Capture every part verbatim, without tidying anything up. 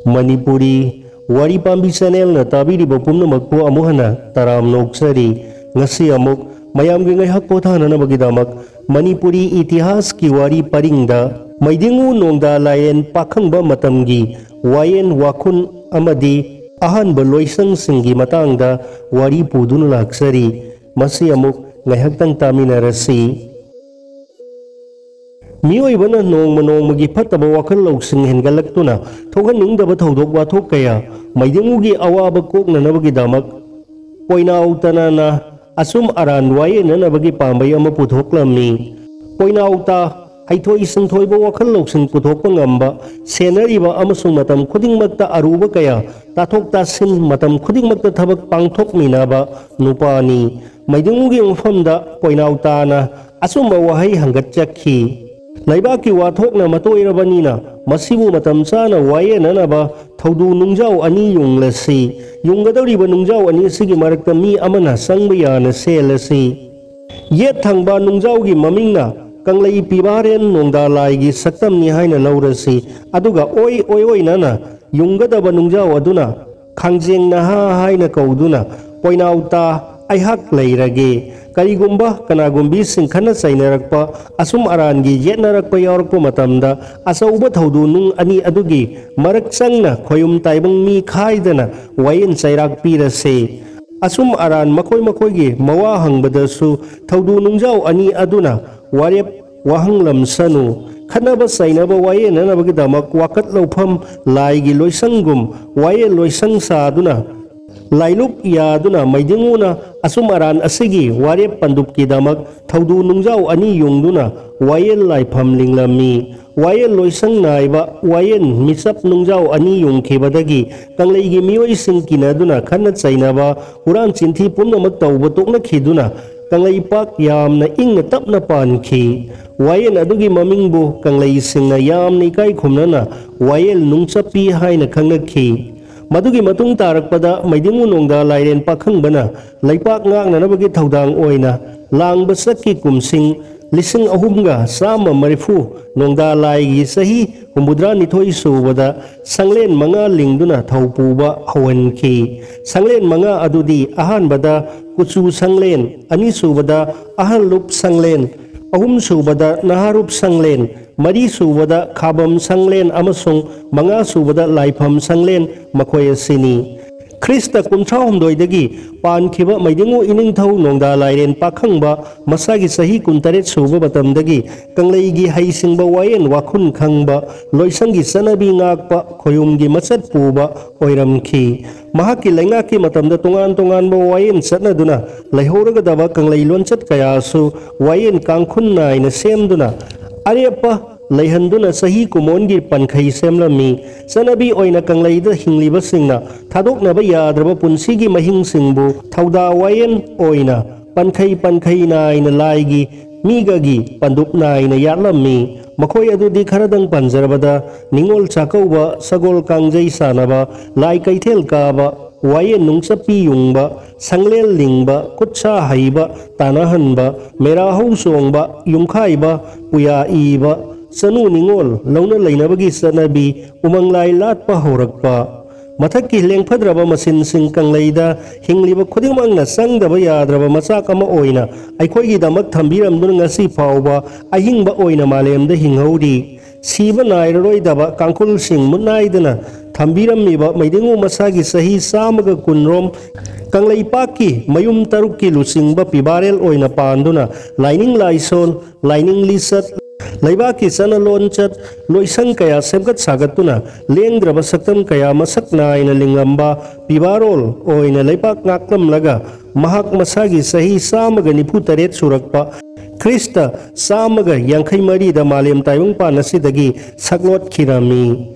ꯃꯅꯤꯄꯨꯔꯤ ꯋꯥꯔꯤ ꯄꯥꯝꯕꯤ ꯆꯦꯅꯦꯜꯅ ꯇꯥꯕꯤꯔꯤꯕ ꯄꯨꯝꯅꯃꯛꯄꯨ ꯑꯃꯨꯛ ꯍꯟꯅ ꯇꯔꯥꯝꯅ ꯑꯣꯛꯆꯔꯤ꯫ ꯉꯁꯤ ꯑꯃꯨꯛ ꯃꯌꯥꯝꯒꯤ ꯉꯥꯏꯍꯥꯛ ꯄꯣꯊꯥꯅꯅꯕꯒꯤꯗꯃꯛ ꯃꯅꯤꯄꯨꯔꯤ ꯏꯇꯤꯍꯥꯁꯀꯤ ꯋꯥꯔꯤ ꯄꯔꯤꯡꯗ ꯃꯩꯗꯤꯡꯉꯨ ꯅꯣꯡꯗꯥ ꯂꯥꯏꯔꯦꯟ ꯄꯥꯈꯪꯕ ꯃꯇꯝꯒꯤ ꯋꯥꯌꯦꯟ ꯋꯥꯈꯨꯟ ꯑꯃꯗꯤ ꯑꯍꯥꯟꯕ ꯂꯣꯏꯁꯪꯁꯤꯡꯒꯤ ꯃꯇꯥꯡꯗ ꯋꯥꯔꯤ ꯄꯨꯗꯨꯅ ꯂꯥꯛꯆꯔꯤ꯫ ꯃꯁꯤ ꯑꯃꯨꯛ ꯉꯥꯏꯍꯥꯛꯇꯪ ꯇꯥꯃꯤꯟꯅꯔꯁꯤ꯫ ꯃꯤꯑꯣꯏꯕꯅ ꯅꯣꯡꯃ ꯅꯣꯡꯃꯒꯤ ꯐꯠꯇꯕ ꯋꯥꯈꯜ ꯂꯧꯁꯤꯡ ꯍꯦꯟꯒꯠꯂꯛꯇꯨꯅ ꯊꯣꯛꯍꯟꯅꯤꯡꯗꯕ ꯊꯧꯗꯣꯛ ꯋꯥꯊꯣꯛ ꯀꯌꯥ ꯃꯩꯗꯤꯡꯉꯨꯒꯤ ꯑꯋꯥꯕ ꯀꯣꯛꯅꯅꯕꯒꯤꯗꯃꯛ ꯄꯣꯏꯅꯥꯎ ꯇꯅꯥꯅ ꯑꯆꯨꯝ ꯑꯔꯥꯟ ꯋꯥꯌꯦꯟꯅꯅꯕꯒꯤ ꯄꯥꯝꯕꯩ ꯑꯃ ꯄꯨꯊꯣꯛꯂꯝꯃꯤ꯫ ꯄꯣꯏꯅꯥꯎ ꯇꯥ ꯍꯩꯊꯣꯏ ꯁꯤꯡꯊꯣꯏꯕ ꯋꯥꯈꯜ ꯂꯧꯁꯤꯡ ꯄꯨꯊꯣꯛꯄ ꯉꯝꯕ, ꯁꯦꯟꯅꯔꯤꯕ ꯑꯃꯁꯨꯡ ꯃꯇꯝ ꯈꯨꯗꯤꯡꯃꯛꯇ ꯑꯔꯨꯕ ꯀꯌꯥ ꯇꯥꯊꯣꯛ ꯇꯥꯁꯤꯟ, ꯃꯇꯝ ꯈꯨꯗꯤꯡꯃꯛꯇ ꯊꯕꯛ ꯄꯥꯡꯊꯣꯛꯃꯤꯟꯅꯕ ꯅꯨꯄꯥꯅꯤ꯫ ꯃꯩꯗꯤꯡꯉꯨꯒꯤ ꯃꯐꯝꯗ ꯄꯣꯏꯅꯥꯎ ꯇꯥꯅ ꯑꯆꯨꯝꯕ ꯋꯥꯍꯩ ꯍꯪꯒꯠꯆꯈꯤ꯫ ꯂꯩꯕꯥꯛꯀꯤ ꯋꯥꯊꯣꯛꯅ ꯃꯇꯣꯏꯔꯕꯅꯤꯅ ꯃꯁꯤꯕꯨ ꯃꯇꯝ ꯆꯥꯅ ꯋꯥꯌꯦꯟꯅꯅꯕ ꯊꯧꯗꯨ ꯅꯨꯡꯖꯥꯎ ꯑꯅꯤ ꯌꯨꯡꯂꯁꯤ꯫ ꯌꯨꯡꯒꯗꯧꯔꯤꯕ ꯅꯨꯡꯖꯥꯎ ꯑꯅꯤ ꯑꯁꯤꯒꯤ ꯃꯔꯛꯇ ꯃꯤ ꯑꯃꯅ ꯆꯪꯕ ꯌꯥꯅ ꯁꯦꯜꯂꯁꯤ꯫ ꯌꯦꯠ ꯊꯪꯕ ꯅꯨꯡꯖꯥꯎꯒꯤ ꯃꯃꯤꯡꯅ ꯀꯪꯂꯩ ꯄꯤꯕꯥꯔꯦꯟ ꯅꯣꯡꯗꯥ ꯂꯥꯏꯒꯤ ꯁꯛꯇꯝꯅꯤ ꯍꯥꯏꯅ ꯂꯧꯔꯁꯤ, ꯑꯗꯨꯒ ꯑꯣꯏ ꯑꯣꯏ ꯑꯣꯏꯅꯅ ꯌꯨꯡꯒꯗꯕ ꯅꯨꯡꯖꯥꯎ ꯑꯗꯨꯅ ꯈꯥꯡꯖꯦꯡ ꯅꯍꯥ ꯍꯥꯏꯅ ꯀꯧꯗꯨꯅ ꯄꯣꯏꯅꯥꯎ ꯇꯥ ꯑꯩꯍꯥꯛ ꯂꯩꯔꯒꯦ꯫ ꯀꯔꯤꯒꯨꯝꯕ ꯀꯅꯥꯒꯨꯝꯕꯤꯁꯤꯡ ꯈꯠꯅ ꯆꯩꯅꯔꯛꯄ, ꯑꯁꯨꯝ ꯑꯔꯥꯟꯒꯤ ꯌꯦꯠꯅꯔꯛꯄ ꯌꯥꯎꯔꯛꯄ ꯃꯇꯝꯗ ꯑꯆꯧꯕ ꯊꯧꯗꯨ ꯅꯨꯡ ꯑꯅꯤ ꯑꯗꯨꯒꯤ ꯃꯔꯛ ꯆꯪꯅ ꯈꯣꯌꯨꯝ ꯇꯥꯏꯕꯪ ꯃꯤ ꯈꯥꯏꯗꯅ ꯋꯥꯌꯦꯟ ꯆꯩꯔꯥꯛ ꯄꯤꯔꯁꯦ꯫ ꯑꯁꯨꯝ ꯑꯔꯥꯟ ꯃꯈꯣꯏ ꯃꯈꯣꯏꯒꯤ ꯃꯋꯥ ꯍꯪꯕꯗꯁꯨ ꯊꯧꯗꯨ ꯅꯨꯡꯖꯥꯎ ꯑꯅꯤ ꯑꯗꯨꯅ ꯋꯥꯔꯦꯞ ꯋꯥꯍꯪ ꯂꯝꯁꯅꯨ꯫ ꯈꯠꯅꯕ ꯆꯩꯅꯕ ꯋꯥꯌꯦꯟꯅꯅꯕꯒꯤꯗꯃꯛ ꯋꯥꯀꯠ ꯂꯧꯐꯝ ꯂꯥꯏꯒꯤ ꯂꯣꯏꯁꯪꯒꯨꯝ ꯋꯥꯌꯦꯜ ꯂꯣꯏꯁꯪ ꯁꯥꯗꯨꯅ ꯂꯥꯏꯂꯨꯛ ꯌꯥꯗꯨꯅ ꯃꯩꯗꯤꯡꯉꯨꯅ ꯑꯆꯨꯝ ꯑꯔꯥꯟ ꯑꯁꯤꯒꯤ ꯋꯥꯔꯦꯞ ꯄꯟꯗꯨꯞꯀꯤꯗꯃꯛ ꯊꯧꯗꯨ ꯅꯨꯡꯖꯥꯎ ꯑꯅꯤ ꯌꯨꯡꯗꯨꯅ ꯋꯥꯌꯦꯜ ꯂꯥꯏꯐꯝ ꯂꯤꯡꯂꯝꯃꯤ꯫ ꯋꯥꯌꯦꯜ ꯂꯣꯏꯁꯪ ꯅꯥꯏꯕ ꯋꯥꯌꯦꯜ ꯃꯤꯆꯞ ꯅꯨꯡꯖꯥꯎ ꯑꯅꯤ ꯌꯨꯡꯈꯤꯕꯗꯒꯤ ꯀꯪꯂꯩꯒꯤ ꯃꯤꯑꯣꯏꯁꯤꯡ ꯀꯤꯅꯗꯨꯅ ꯈꯠꯅ ꯆꯩꯅꯕ, ꯍꯨꯔꯥꯟ ꯆꯤꯟꯊꯤ ꯄꯨꯝꯅꯃꯛ ꯇꯧꯕ ꯇꯣꯛꯅꯈꯤꯗꯨꯅ ꯀꯪꯂꯩꯄꯥꯛ ꯌꯥꯝꯅ ꯏꯪꯅ ꯇꯞꯅ ꯄꯥꯟꯈꯤ꯫ ꯋꯥꯌꯦꯜ ꯑꯗꯨꯒꯤ ꯃꯃꯤꯡꯕꯨ ꯀꯪꯂꯩꯁꯤꯡꯅ ꯌꯥꯝꯅ ꯏꯀꯥꯏ ꯈꯨꯝꯅꯅ ꯋꯥꯌꯦꯜ ꯅꯨꯡꯆꯞꯄꯤ ꯍꯥꯏꯅ ꯈꯪꯅꯈꯤ꯫ ꯃꯗꯨꯒꯤ ꯃꯇꯨꯡ ꯇꯥꯔꯛꯄꯗ ꯃꯩꯗꯤꯡꯉꯨ ꯅꯣꯡꯗꯥ ꯂꯥꯏꯔꯦꯟ ꯄꯥꯈꯪꯕꯅ ꯂꯩꯄꯥꯛ ꯉꯥꯛꯅꯅꯕꯒꯤ ꯊꯧꯗꯥꯡ ꯑꯣꯏꯅ ꯂꯥꯡꯕ ꯆꯠꯈꯤ꯫ ꯀꯨꯝꯁꯤꯡ ꯂꯤꯁꯤꯡ ꯑꯍꯨꯝꯒ ꯆꯥꯝꯃ ꯃꯔꯤꯐꯨ ꯅꯣꯡꯗꯥ ꯂꯥꯏꯒꯤ ꯆꯍꯤ ꯍꯨꯝꯐꯨꯇꯔꯥꯅꯤꯊꯣꯏ ꯁꯨꯕꯗ ꯁꯪꯂꯦꯟ ꯃꯉꯥ ꯂꯤꯡꯗꯨꯅ ꯊꯧ ꯄꯨꯕ ꯍꯧꯍꯟꯈꯤ꯫ ꯁꯪꯂꯦꯟ ꯃꯉꯥ ꯑꯗꯨꯗꯤ ꯑꯍꯥꯟꯕꯗ ꯀꯨꯆꯨ ꯁꯪꯂꯦꯟ, ꯑꯅꯤꯁꯨꯕꯗ ꯑꯍꯜꯂꯨꯞ ꯁꯪꯂꯦꯟ, ꯑꯍꯨꯝꯁꯨꯕꯗ ꯅꯍꯥꯔꯨꯞ ꯁꯪꯂꯦꯟ, ꯃꯔꯤꯁꯨꯕꯗ ꯈꯥꯕꯝ ꯁꯪꯂꯦꯟ ꯑꯃꯁꯨꯡ ꯃꯉꯥꯁꯨꯕꯗ ꯂꯥꯏꯐꯝ ꯁꯪꯂꯦꯟ ꯃꯈꯣꯏ ꯑꯁꯤꯅꯤ꯫ ꯈ꯭ꯔꯤꯁꯇ ꯀꯨꯟꯊ꯭ꯔꯥꯍꯨꯝꯗꯣꯏꯗꯒꯤ ꯄꯥꯟꯈꯤꯕ ꯃꯩꯗꯤꯡꯉꯨ ꯏꯅꯤꯡꯊꯧ ꯅꯣꯡꯗꯥ ꯂꯥꯏꯔꯦꯟ ꯄꯥꯈꯪꯕ ꯃꯁꯥꯒꯤ ꯆꯍꯤ ꯀꯨꯟꯇꯔꯦꯠ ꯁꯨꯕ ꯃꯇꯝꯗꯒꯤ ꯀꯪꯂꯩꯒꯤ ꯍꯩꯁꯤꯡꯕ ꯋꯥꯌꯦꯟ ꯋꯥꯈꯨꯟ ꯈꯪꯕ, ꯂꯣꯏꯁꯪꯒꯤ ꯆꯠꯅꯕꯤ ꯉꯥꯛꯄ, ꯈꯣꯌꯨꯝꯒꯤ ꯃꯆꯠ ꯄꯨꯕ ꯑꯣꯏꯔꯝꯈꯤ꯫ ꯃꯍꯥꯛꯀꯤ ꯂꯩꯉꯥꯛꯀꯤ ꯃꯇꯝꯗ ꯇꯣꯉꯥꯟ ꯇꯣꯉꯥꯟꯕ ꯋꯥꯌꯦꯟ ꯆꯠꯅꯗꯨꯅ ꯂꯩꯍꯧꯔꯒꯗꯕ ꯀꯪꯂꯩ ꯂꯣꯟꯆꯠ ꯀꯌꯥꯁꯨ ꯋꯥꯌꯦꯟ ꯀꯥꯡꯈꯨꯟ ꯅꯥꯏꯅ ꯁꯦꯝꯗꯨꯅ ꯑꯔꯦꯞꯄ ꯂꯩꯍꯟꯗꯨꯅ ꯆꯍꯤ ꯀꯨꯝꯑꯣꯟꯒꯤ ꯄꯟꯈꯩ ꯁꯦꯝꯂꯝꯃꯤ꯫ ꯆꯠꯅꯕꯤ ꯑꯣꯏꯅ ꯀꯪꯂꯩꯗ ꯍꯤꯡꯂꯤꯕꯁꯤꯡꯅ ꯊꯥꯗꯣꯛꯅꯕ ꯌꯥꯗ꯭ꯔꯕ ꯄꯨꯟꯁꯤꯒꯤ ꯃꯍꯤꯡꯁꯤꯡꯕꯨ ꯊꯧꯗꯥ ꯋꯥꯌꯦꯟ ꯑꯣꯏꯅ ꯄꯟꯈꯩ ꯄꯟꯈꯩ ꯅꯥꯏꯅ ꯂꯥꯏꯒꯤ ꯃꯤꯒꯒꯤ ꯄꯟꯗꯨꯞ ꯅꯥꯏꯅ ꯌꯥꯠꯂꯝꯃꯤ꯫ ꯃꯈꯣꯏ ꯑꯗꯨꯗꯤ ꯈꯔꯗꯪ ꯄꯟꯖꯔꯕꯗ ꯅꯤꯉꯣꯜ ꯆꯥꯛꯀꯧꯕ, ꯁꯒꯣꯜ ꯀꯥꯡꯖꯩ ꯁꯥꯟꯅꯕ, ꯂꯥꯏ ꯀꯩꯊꯦꯜ ꯀꯥꯕ, ꯋꯥꯌꯦꯟ ꯅꯨꯡꯆꯞꯄꯤ ꯌꯨꯡꯕ, ꯁꯪꯂꯦꯟ ꯂꯤꯡꯕ, ꯈꯨꯠꯁꯥ ꯍꯩꯕ, ꯇꯥꯟꯅꯍꯟꯕ, ꯃꯦꯔꯥ ꯍꯧ ꯆꯣꯡꯕ, ꯌꯨꯝꯈꯥꯏꯕ, ꯄꯨꯌꯥ ꯏꯕ, ꯆꯅꯨ ꯅꯤꯉꯣꯜ ꯂꯧꯅ ꯂꯩꯅꯕꯒꯤ ꯆꯠꯅꯕꯤ, ꯎꯃꯪ ꯂꯥꯏ ꯂꯥꯠꯄ ꯍꯧꯔꯛꯄ꯫ ꯃꯊꯛꯀꯤ ꯂꯦꯡꯐꯗ꯭ꯔꯕ ꯃꯁꯤꯟꯁꯤꯡ ꯀꯪꯂꯩꯗ ꯍꯤꯡꯂꯤꯕ ꯈꯨꯗꯤꯡꯃꯛꯅ ꯆꯪꯗꯕ ꯌꯥꯗ꯭ꯔꯕ ꯃꯆꯥꯛ ꯑꯃ ꯑꯣꯏꯅ ꯑꯩꯈꯣꯏꯒꯤꯗꯃꯛ ꯊꯝꯕꯤꯔꯝꯗꯨꯅ ꯉꯁꯤ ꯐꯥꯎꯕ ꯑꯍꯤꯡꯕ ꯑꯣꯏꯅ ꯃꯥꯂꯦꯝꯗ ꯍꯤꯡꯍꯧꯔꯤ꯫ ꯁꯤꯕ ꯅꯥꯏꯔꯔꯣꯏꯗꯕ ꯀꯥꯡꯈꯨꯜꯁꯤꯡ ꯃꯨꯠꯅꯥꯏꯗꯅ ꯊꯝꯕꯤꯔꯝꯃꯤꯕ ꯃꯩꯗꯤꯡꯉꯨ ꯃꯁꯥꯒꯤ ꯆꯍꯤ ꯆꯥꯝꯃꯒ ꯀꯨꯟꯔꯣꯝ ꯀꯪꯂꯩꯄꯥꯛꯀꯤ ꯃꯌꯨꯝ ꯇꯔꯨꯛꯀꯤ ꯂꯨꯆꯤꯡꯕ ꯄꯤꯕꯥꯔꯦꯜ ꯑꯣꯏꯅ ꯄꯥꯟꯗꯨꯅ ꯂꯥꯏꯅꯤꯡ ꯂꯥꯏꯁꯣꯟ, ꯂꯥꯏꯅꯤꯡ ꯂꯤꯆꯠ, ꯂꯩꯕꯥꯛꯀꯤ ꯆꯠꯅ ꯂꯣꯟꯆꯠ, ꯂꯣꯏꯁꯪ ꯀꯌꯥ ꯁꯦꯝꯒꯠ ꯁꯥꯒꯠꯇꯨꯅ ꯂꯦꯡꯗ꯭ꯔꯕ ꯁꯛꯇꯝ ꯀꯌꯥ ꯃꯁꯛ ꯅꯥꯏꯅ ꯂꯤꯡꯂꯝꯕ ꯄꯤꯕꯥꯔꯣꯜ ꯑꯣꯏꯅ ꯂꯩꯕꯥꯛ ꯉꯥꯛꯂꯝꯂꯒ ꯃꯍꯥꯛ ꯃꯁꯥꯒꯤ ꯆꯍꯤ ꯆꯥꯝꯃꯒ ꯅꯤꯐꯨ ꯇꯔꯦꯠ ꯁꯨꯔꯛꯄ ꯈ꯭ꯔꯤꯁꯇ ꯆꯥꯝꯃꯒ ꯌꯥꯡꯈꯩ ꯃꯔꯤꯗ ꯃꯥꯂꯦꯝ ꯇꯥꯏꯕꯪꯄꯥꯟ ꯑꯁꯤꯗꯒꯤ ꯁꯛꯂꯣꯠꯈꯤꯔꯝꯃꯤ꯫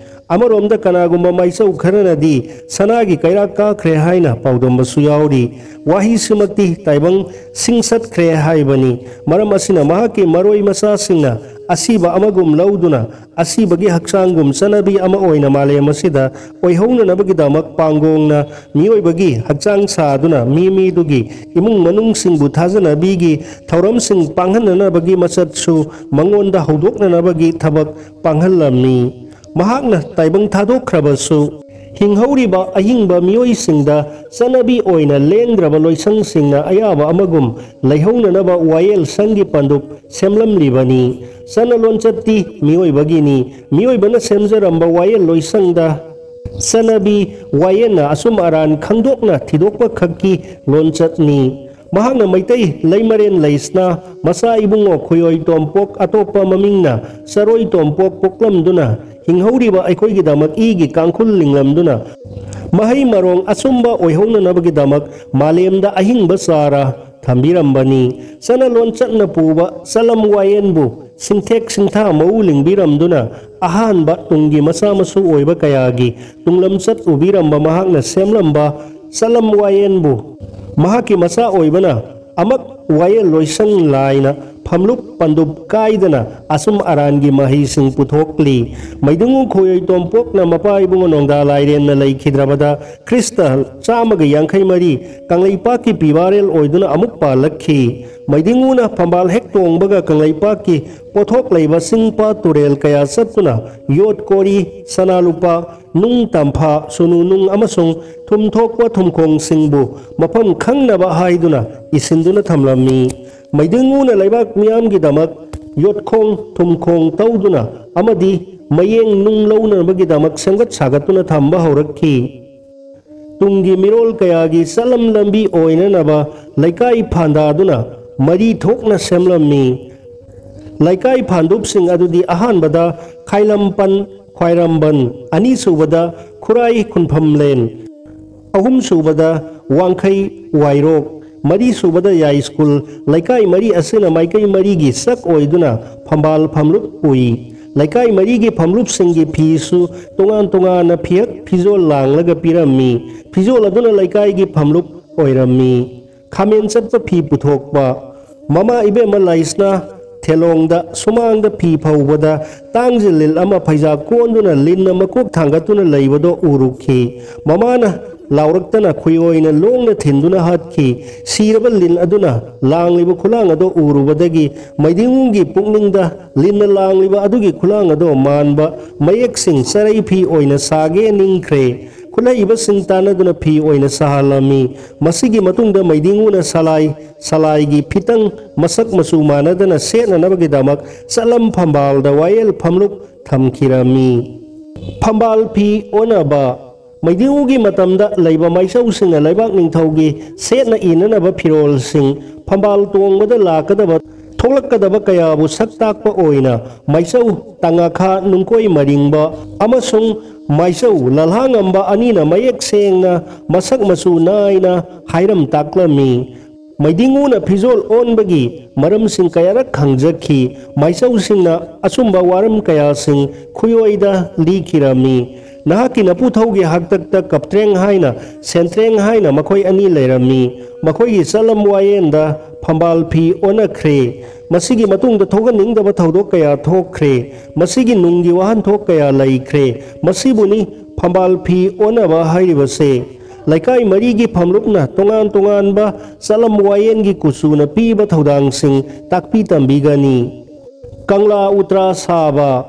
ꯑꯃꯔꯣꯝꯗ ꯀꯅꯥꯒꯨꯝꯕ ꯃꯥꯏꯆꯧ ꯈꯔꯅꯗꯤ ꯁꯅꯥꯒꯤ ꯀꯩꯔꯥꯛ ꯀꯥꯈ꯭ꯔꯦ ꯍꯥꯏꯅ ꯄꯥꯎꯗꯝꯕꯁꯨ ꯌꯥꯎꯔꯤ꯫ ꯋꯥꯍꯩꯁꯤꯃꯛꯇꯤ ꯇꯥꯏꯕꯪ ꯁꯤꯡꯁꯠꯈ꯭ꯔꯦ ꯍꯥꯏꯕꯅꯤ꯫ ꯃꯔꯝ ꯑꯁꯤꯅ ꯃꯍꯥꯛꯀꯤ ꯃꯔꯣꯏ ꯃꯆꯥꯁꯤꯡꯅ ꯑꯁꯤꯕ ꯑꯃꯒꯨꯝ ꯂꯧꯗꯨꯅ ꯑꯁꯤꯕꯒꯤ ꯍꯛꯆꯥꯡꯒꯨꯝ ꯆꯠꯅꯕꯤ ꯑꯃ ꯑꯣꯏꯅ ꯃꯥꯂꯦꯝ ꯑꯁꯤꯗ ꯑꯣꯏꯍꯧꯅꯅꯕꯒꯤꯗꯃꯛ ꯄꯥꯡꯒꯣꯡꯅ ꯃꯤꯑꯣꯏꯕꯒꯤ ꯍꯛꯆꯥꯡ ꯁꯥꯗꯨꯅ ꯃꯤ ꯃꯤꯗꯨꯒꯤ ꯏꯃꯨꯡ ꯃꯅꯨꯡꯁꯤꯡꯕꯨ ꯊꯥꯖꯅꯕꯤꯒꯤ ꯊꯧꯔꯝꯁꯤꯡ ꯄꯥꯡꯍꯟꯅꯅꯕꯒꯤ ꯃꯆꯠꯁꯨ ꯃꯉꯣꯟꯗ ꯍꯧꯗꯣꯛꯅꯅꯕꯒꯤ ꯊꯕꯛ ꯄꯥꯡꯍꯜꯂꯝꯃꯤ꯫ ꯃꯍꯥꯛꯅ ꯇꯥꯏꯕꯪ ꯊꯥꯗꯣꯛꯈ꯭ꯔꯕꯁꯨ, ꯍꯤꯡꯍꯧꯔꯤꯕ ꯑꯍꯤꯡꯕ ꯃꯤꯑꯣꯏꯁꯤꯡꯗ ꯆꯠꯅꯕꯤ ꯑꯣꯏꯅ ꯂꯦꯡꯗ꯭ꯔꯕ ꯂꯣꯏꯁꯪꯁꯤꯡꯅ ꯑꯌꯥꯕ ꯑꯃꯒꯨꯝ ꯂꯩꯍꯧꯅꯅꯕ ꯋꯥꯌꯦꯜ ꯁꯪꯒꯤ ꯄꯥꯟꯗꯨꯞ ꯁꯦꯝꯂꯝꯂꯤꯕꯅꯤ꯫ ꯆꯠꯅ ꯂꯣꯟꯆꯠꯇꯤ ꯃꯤꯑꯣꯏꯕꯒꯤꯅꯤ꯫ ꯃꯤꯑꯣꯏꯕꯅ ꯁꯦꯝꯖꯔꯝꯕ ꯋꯥꯌꯦꯜ ꯂꯣꯏꯁꯪꯗ ꯆꯠꯅꯕꯤ ꯋꯥꯌꯦꯜꯅ ꯑꯆꯨꯝ ꯑꯔꯥꯟ ꯈꯪꯗꯣꯛꯅ ꯊꯤꯗꯣꯛꯄ ꯈꯛꯀꯤ ꯂꯣꯟꯆꯠꯅꯤ꯫ ꯃꯍꯥꯛꯅ ꯃꯩꯇꯩ ꯂꯩꯃꯔꯦꯟ ꯂꯩꯁꯅꯥ ꯃꯆꯥ ꯏꯕꯨꯡꯉꯣ ꯈꯨꯌꯣꯏ ꯇꯣꯝꯄꯣꯛ, ꯑꯇꯣꯞꯄ ꯃꯃꯤꯡꯅ ꯆꯔꯣꯏ ꯇꯣꯝꯄꯣꯛ, ꯄꯣꯛꯂꯝꯗꯨꯅ ꯍꯤꯡꯍꯧꯔꯤꯕ ꯑꯩꯈꯣꯏꯒꯤꯗꯃꯛ ꯏꯒꯤ ꯀꯥꯡꯈꯨꯜ ꯂꯤꯡꯂꯝꯗꯨꯅ ꯃꯍꯩ ꯃꯔꯣꯡ ꯑꯆꯨꯝꯕ ꯑꯣꯏꯍꯧꯅꯅꯕꯒꯤꯗꯃꯛ ꯃꯥꯂꯦꯝꯗ ꯑꯍꯤꯡꯕ ꯆꯥꯔ ꯊꯝꯕꯤꯔꯝꯕꯅꯤ꯫ ꯆꯠꯅ ꯂꯣꯟꯆꯠꯅ ꯄꯨꯕ ꯆꯂꯝ ꯋꯥꯌꯦꯟꯕꯨ ꯁꯤꯡꯊꯦꯛ ꯁꯤꯡꯊꯥ ꯃꯎ ꯂꯤꯡꯕꯤꯔꯝꯗꯨꯅ ꯑꯍꯥꯟꯕ ꯇꯨꯡꯒꯤ ꯃꯆꯥ ꯃꯁꯨ ꯑꯣꯏꯕ ꯀꯌꯥꯒꯤ ꯇꯨꯡꯂꯝꯆꯠ ꯎꯕꯤꯔꯝꯕ ꯃꯍꯥꯛꯅ ꯁꯦꯝꯂꯝꯕ ꯆꯂꯝ ꯋꯥꯌꯦꯟꯕꯨ ꯃꯍꯥꯛꯀꯤ ꯃꯆꯥ ꯑꯣꯏꯕꯅ ꯑꯃꯛ ꯋꯥꯌꯦꯜ ꯂꯣꯏꯁꯪ ꯂꯥꯏꯅ ꯐꯝꯂꯨꯞ ꯄꯟꯗꯨꯞ ꯀꯥꯏꯗꯅ ꯑꯆꯨꯝ ꯑꯔꯥꯟꯒꯤ ꯃꯍꯩꯁꯤꯡ ꯄꯨꯊꯣꯛꯂꯤ꯫ ꯃꯩꯗꯤꯡꯉꯨ ꯈꯣꯌꯣꯏ ꯇꯣꯝꯄꯣꯛꯅ ꯃꯄꯥ ꯏꯕꯨꯡꯉꯣ ꯅꯣꯡꯗꯥ ꯂꯥꯏꯔꯦꯟꯅ ꯂꯩꯈꯤꯗ꯭ꯔꯕꯗ ꯈ꯭ꯔꯤꯁꯇ ꯆꯥꯝꯃꯒ ꯌꯥꯡꯈꯩ ꯃꯔꯤ ꯀꯪꯂꯩꯄꯥꯛꯀꯤ ꯄꯤꯕꯥꯔꯦꯜ ꯑꯣꯏꯗꯨꯅ ꯑꯃꯨꯛ ꯄꯥꯜꯂꯛꯈꯤ꯫ ꯃꯩꯗꯤꯡꯉꯨꯅ ꯐꯝꯕꯥꯜ ꯍꯦꯛ ꯇꯣꯡꯕꯒ ꯀꯪꯂꯩꯄꯥꯛꯀꯤ ꯄꯣꯠꯊꯣꯛ ꯂꯩꯕ ꯆꯤꯡ ꯄꯥꯠ ꯇꯨꯔꯦꯜ ꯀꯌꯥ ꯆꯠꯇꯨꯅ ꯌꯣꯠ ꯀꯣꯔꯤ, ꯁꯅꯥ ꯂꯨꯄꯥ, ꯅꯨꯡ ꯇꯝꯐꯥ, ꯁꯨꯅꯨ ꯅꯨꯡ ꯑꯃꯁꯨꯡ ꯊꯨꯝ ꯊꯣꯛꯄ ꯊꯨꯝꯈꯣꯡꯁꯤꯡꯕꯨ ꯃꯐꯝ ꯈꯪꯅꯕ ꯍꯥꯏꯗꯨꯅ ꯏꯁꯤꯟꯗꯨꯅ ꯊꯝꯂꯝꯃꯤ꯫ ꯃꯩꯗꯤꯡꯉꯨꯅ ꯂꯩꯕꯥꯛ ꯃꯤꯌꯥꯝꯒꯤꯗꯃꯛ ꯌꯣꯠꯈꯣꯡ ꯊꯨꯝꯈꯣꯡ ꯇꯧꯗꯨꯅ ꯑꯃꯗꯤ ꯃꯌꯦꯡ ꯅꯨꯡ ꯂꯧꯅꯕꯒꯤꯗꯃꯛ ꯁꯦꯝꯒꯠ ꯁꯥꯒꯠꯇꯨꯅ ꯊꯝꯕ ꯍꯧꯔꯛꯈꯤ꯫ ꯇꯨꯡꯒꯤ ꯃꯤꯔꯣꯜ ꯀꯌꯥꯒꯤ ꯆꯠꯂꯝ ꯂꯝꯕꯤ ꯑꯣꯏꯅꯅꯕ ꯂꯩꯀꯥꯏ ꯐꯥꯟꯗꯥꯗꯨꯅ ꯃꯔꯤ ꯊꯣꯛꯅ ꯁꯦꯝꯂꯝꯃꯤ꯫ ꯂꯩꯀꯥꯏ ꯐꯥꯟꯗꯨꯞꯁꯤꯡ ꯑꯗꯨꯗꯤ ꯑꯍꯥꯟꯕꯗ ꯈꯥꯏꯂꯝꯄꯟ ꯈ꯭ꯋꯥꯏꯔꯝꯕꯟ, ꯑꯅꯤꯁꯨꯕꯗ ꯈꯨꯔꯥꯏ ꯈꯨꯟꯐꯝꯂꯦꯟ, ꯑꯍꯨꯝꯁꯨꯕꯗ ꯋꯥꯡꯈꯩ ꯋꯥꯏꯔꯣꯛ, ꯃꯔꯤꯁꯨꯕꯗ ꯌꯥꯏꯁ꯭ꯀꯨꯜ꯫ ꯂꯩꯀꯥꯏ ꯃꯔꯤ ꯑꯁꯤꯅ ꯃꯥꯏꯀꯩ ꯃꯔꯤꯒꯤ ꯆꯛ ꯑꯣꯏꯗꯨꯅ ꯐꯝꯕꯥꯜ ꯐꯝꯂꯨꯞ ꯄꯨꯏ꯫ ꯂꯩꯀꯥꯏ ꯃꯔꯤꯒꯤ ꯐꯝꯂꯨꯞꯁꯤꯡꯒꯤ ꯐꯤꯁꯨ ꯇꯣꯉꯥꯟ ꯇꯣꯉꯥꯟꯅ ꯐꯤꯍꯛ ꯐꯤꯖꯣꯜ ꯂꯥꯡꯂꯒ ꯄꯤꯔꯝꯃꯤ꯫ ꯐꯤꯖꯣꯜ ꯑꯗꯨꯅ ꯂꯩꯀꯥꯏꯒꯤ ꯐꯝꯂꯨꯞ ꯑꯣꯏꯔꯝꯃꯤ꯫ ꯈꯥꯃꯦꯟ ꯆꯠꯄ ꯐꯤ ꯄꯨꯊꯣꯛꯄ꯫ ꯃꯃꯥ ꯏꯕꯦꯝꯃ ꯂꯥꯏꯁꯅꯥ ꯊꯦꯂꯣꯡꯗ ꯁꯨꯃꯥꯡꯗ ꯐꯤ ꯐꯧꯕꯗ ꯇꯥꯡꯖꯤꯜ ꯂꯤꯜ ꯑꯃ ꯐꯩꯖꯥꯛ ꯀꯣꯟꯗꯨꯅ ꯂꯤꯟꯅ ꯃꯀꯣꯛ ꯊꯥꯡꯒꯠꯇꯨꯅ ꯂꯩꯕꯗꯣ ꯎꯔꯨꯈꯤ꯫ ꯃꯃꯥꯅ ꯂꯥꯎꯔꯛꯇꯅ ꯈꯨꯌꯣꯏꯅ ꯂꯣꯡꯅ ꯊꯤꯟꯗꯨꯅ ꯍꯥꯠꯈꯤ꯫ ꯁꯤꯔꯕ ꯂꯤꯟ ꯑꯗꯨꯅ ꯂꯥꯡꯂꯤꯕ ꯈꯨꯂꯥꯡ ꯑꯗꯨ ꯎꯔꯨꯕꯗꯒꯤ ꯃꯩꯗꯤꯡꯉꯨꯒꯤ ꯄꯨꯛꯅꯤꯡꯗ ꯂꯤꯟꯅ ꯂꯥꯡꯂꯤꯕ ꯑꯗꯨꯒꯤ ꯈꯨꯂꯥꯡ ꯑꯗꯨ ꯃꯥꯟꯕ ꯃꯌꯦꯛꯁꯤꯡ ꯆꯔꯩ ꯐꯤ ꯑꯣꯏꯅ ꯁꯥꯒꯦ ꯅꯤꯡꯈ꯭ꯔꯦ꯫ ꯈꯨꯠꯍꯩꯕꯁꯤꯡ ꯇꯥꯟꯅꯗꯨꯅ ꯐꯤ ꯑꯣꯏꯅ ꯁꯥꯍꯜꯂꯝꯃꯤ꯫ ꯃꯁꯤꯒꯤ ꯃꯇꯨꯡꯗ ꯃꯩꯗꯤꯡꯉꯨꯅ ꯁꯂꯥꯏ, ꯁꯂꯥꯏꯒꯤ ꯐꯤꯇꯪ ꯃꯁꯛ ꯃꯆꯨ ꯃꯥꯟꯅꯗꯅ ꯁꯦꯠꯅꯅꯕꯒꯤꯗꯃꯛ ꯆꯠꯂꯝ ꯐꯝꯕꯥꯜꯗ ꯋꯥꯌꯦꯜ ꯐꯝꯂꯨꯞ ꯊꯝꯈꯤꯔꯝꯃꯤ꯫ ꯐꯝꯕꯥꯜ ꯐꯤ ꯑꯣꯟꯅꯕ꯫ ꯃꯩꯗꯤꯡꯉꯨꯒꯤ ꯃꯇꯝꯗ ꯂꯩꯕ ꯃꯥꯏꯆꯧꯁꯤꯡꯅ ꯂꯩꯕꯥꯛ ꯅꯤꯡꯊꯧꯒꯤ ꯁꯦꯠꯅ ꯏꯅꯅꯕ ꯐꯤꯔꯣꯜꯁꯤꯡ ꯐꯝꯕꯥꯜ ꯇꯣꯡꯕꯗ ꯂꯥꯛꯀꯗꯕ, ꯊꯣꯛꯂꯛꯀꯗꯕ ꯀꯌꯥꯕꯨ ꯁꯛ ꯇꯥꯛꯄ ꯑꯣꯏꯅ ꯃꯥꯏꯆꯧ ꯇꯉꯥꯈꯥ ꯅꯨꯡꯀꯣꯏ ꯃꯔꯤꯡꯕ ꯑꯃꯁꯨꯡ ꯃꯥꯏꯆꯧ ꯂꯜꯍꯥꯉꯝꯕ ꯑꯅꯤꯅ ꯃꯌꯦꯛ ꯁꯦꯡꯅ ꯃꯁꯛ ꯃꯆꯨ ꯅꯥꯏꯅ ꯍꯥꯏꯔꯝ ꯇꯥꯛꯂꯝꯃꯤ꯫ ꯃꯩꯗꯤꯡꯉꯨꯅ ꯐꯤꯖꯣꯜ ꯑꯣꯟꯕꯒꯤ ꯃꯔꯝꯁꯤꯡ ꯀꯌꯥꯔꯛ ꯈꯪꯖꯈꯤ꯫ ꯃꯥꯏꯆꯧꯁꯤꯡꯅ ꯑꯆꯨꯝꯕ ꯋꯥꯔꯝ ꯀꯌꯥꯁꯤꯡ ꯈꯨꯌꯣꯏꯗ ꯂꯤꯈꯤꯔꯝꯃꯤ꯫ ꯅꯍꯥꯛꯀꯤ ꯅꯄꯨꯊꯧꯒꯤ ꯍꯥꯛꯇꯛꯇ ꯀꯞꯇ꯭ꯔꯦꯡ ꯍꯥꯏꯅ ꯁꯦꯟꯇ꯭ꯔꯦꯡ ꯍꯥꯏꯅ ꯃꯈꯣꯏ ꯑꯅꯤ ꯂꯩꯔꯝꯃꯤ꯫ ꯃꯈꯣꯏꯒꯤ ꯆꯠꯂꯝ ꯋꯥꯌꯦꯟꯗ ꯐꯝꯕꯥꯜ ꯐꯤ ꯑꯣꯟꯅꯈ꯭ꯔꯦ꯫ ꯃꯁꯤꯒꯤ ꯃꯇꯨꯡꯗ ꯊꯣꯛꯍꯟꯅꯤꯡꯗꯕ ꯊꯧꯗꯣꯛ ꯀꯌꯥ ꯊꯣꯛꯈ꯭ꯔꯦ꯫ ꯃꯁꯤꯒꯤ ꯅꯨꯡꯒꯤ ꯋꯥꯍꯟꯊꯣꯛ ꯀꯌꯥ ꯂꯩꯈ꯭ꯔꯦ꯫ ꯃꯁꯤꯕꯨꯅꯤ ꯐꯝꯕꯥꯜ ꯐꯤ ꯑꯣꯟꯅꯕ ꯍꯥꯏꯔꯤꯕꯁꯦ꯫ ꯂꯩꯀꯥꯏ ꯃꯔꯤꯒꯤ ꯐꯝꯂꯨꯞꯅ ꯇꯣꯉꯥꯟ ꯇꯣꯉꯥꯟꯕ ꯆꯠꯂꯝ ꯋꯥꯌꯦꯟꯒꯤ ꯀꯨꯆꯨꯅ ꯄꯤꯕ ꯊꯧꯗꯥꯡꯁꯤꯡ ꯇꯥꯛꯄꯤ ꯇꯝꯕꯤꯒꯅꯤ꯫ ꯀꯪꯂꯥ ꯎꯇ꯭ꯔꯥ ꯁꯥꯕ꯫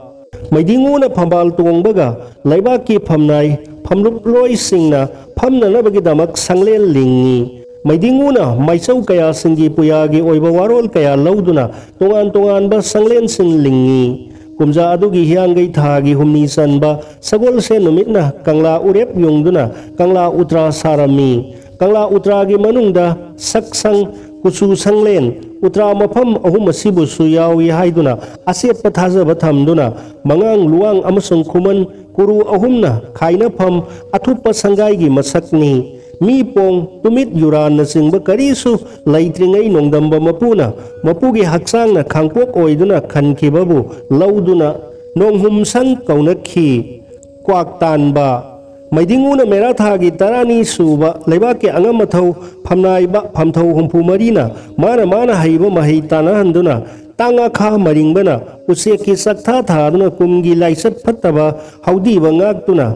ꯃꯩꯗꯤꯡꯉꯨꯅ ꯐꯝꯕꯥꯜ ꯇꯣꯡꯕꯒ ꯂꯩꯕꯥꯛꯀꯤ ꯐꯝꯅꯥꯏ ꯐꯝꯂꯨꯞꯂꯣꯏꯁꯤꯡꯅ ꯐꯝꯅꯅꯕꯒꯤꯗꯃꯛ ꯁꯪꯂꯦꯟ ꯂꯤꯡꯉꯤ꯫ ꯃꯩꯗꯤꯡꯉꯨꯅ ꯃꯥꯏꯆꯧ ꯀꯌꯥꯁꯤꯡꯒꯤ ꯄꯨꯌꯥꯒꯤ ꯑꯣꯏꯕ ꯋꯥꯔꯣꯜ ꯀꯌꯥ ꯂꯧꯗꯨꯅ ꯇꯣꯉꯥꯟ ꯇꯣꯉꯥꯟꯕ ꯁꯪꯂꯦꯟꯁꯤꯡ ꯂꯤꯡꯉꯤ꯫ ꯀꯨꯝꯖꯥ ꯑꯗꯨꯒꯤ ꯍꯤꯌꯥꯡꯒꯩ ꯊꯥꯒꯤ ꯍꯨꯝꯅꯤ ꯆꯟꯕ ꯁꯒꯣꯜꯁꯦꯟ ꯅꯨꯃꯤꯠꯅ ꯀꯪꯂꯥ ꯎꯔꯦꯞ ꯌꯨꯡꯗꯨꯅ ꯀꯪꯂꯥ ꯎꯇ꯭ꯔꯥ ꯁꯥꯔꯝꯃꯤ꯫ ꯀꯪꯂꯥ ꯎꯇ꯭ꯔꯥꯒꯤ ꯃꯅꯨꯡꯗ ꯁꯛ ꯁꯪ, ꯀꯨꯆꯨ ꯁꯪꯂꯦꯟ, ꯎꯇ꯭ꯔꯥ ꯃꯐꯝ ꯑꯍꯨꯝ ꯑꯁꯤꯕꯨꯁꯨ ꯌꯥꯎꯏ ꯍꯥꯏꯗꯨꯅ ꯑꯆꯦꯠꯄ ꯊꯥꯖꯕ ꯊꯝꯗꯨꯅ ꯃꯉꯥꯡ, ꯂꯨꯋꯥꯡ ꯑꯃꯁꯨꯡ ꯈꯨꯃꯟ ꯀꯨꯔꯨ ꯑꯍꯨꯝꯅ ꯈꯥꯏꯅꯐꯝ, ꯑꯊꯨꯞꯄ ꯁꯪꯒꯥꯏꯒꯤ ꯃꯁꯛꯅꯤ꯫ ꯃꯤ ꯄꯣꯡ, ꯇꯨꯃꯤꯠ ꯌꯨꯔꯥꯟꯅꯆꯤꯡꯕ ꯀꯔꯤꯁꯨ ꯂꯩꯇ꯭ꯔꯤꯉꯩ ꯅꯣꯡꯗꯝꯕ ꯃꯄꯨꯅ ꯃꯄꯨꯒꯤ ꯍꯛꯆꯥꯡꯅ ꯈꯥꯡꯄꯣꯛ ꯑꯣꯏꯗꯨꯅ ꯈꯟꯈꯤꯕꯕꯨ ꯂꯧꯗꯨꯅ ꯅꯣꯡꯍꯨꯝꯁꯪ ꯀꯧꯅꯈꯤ꯫ ꯀ꯭ꯋꯥꯛ ꯇꯥꯟꯕ꯫ ꯃꯩꯗꯤꯡꯉꯨꯅ ꯃꯦꯔꯥ ꯊꯥꯒꯤ ꯇꯔꯥꯅꯤ ꯁꯨꯕ ꯂꯩꯕꯥꯛꯀꯤ ꯑꯉꯝ ꯑꯊꯧ ꯐꯝꯅꯥꯏꯕ ꯐꯝꯊꯧ ꯍꯨꯝꯐꯨ ꯃꯔꯤꯅ ꯃꯥꯅ ꯃꯥꯅ ꯍꯩꯕ ꯃꯍꯩ ꯇꯥꯟꯅꯍꯟꯗꯨꯅ ꯇꯥꯡ ꯉꯥꯈꯥ ꯃꯔꯤꯡꯕꯅ ꯎꯆꯦꯛꯀꯤ ꯆꯥꯛꯊꯥ ꯊꯥꯗꯨꯅ ꯀꯨꯝꯒꯤ ꯂꯥꯏꯆꯠ ꯐꯠꯇꯕ ꯍꯧꯗꯤꯕ ꯉꯥꯛꯇꯨꯅ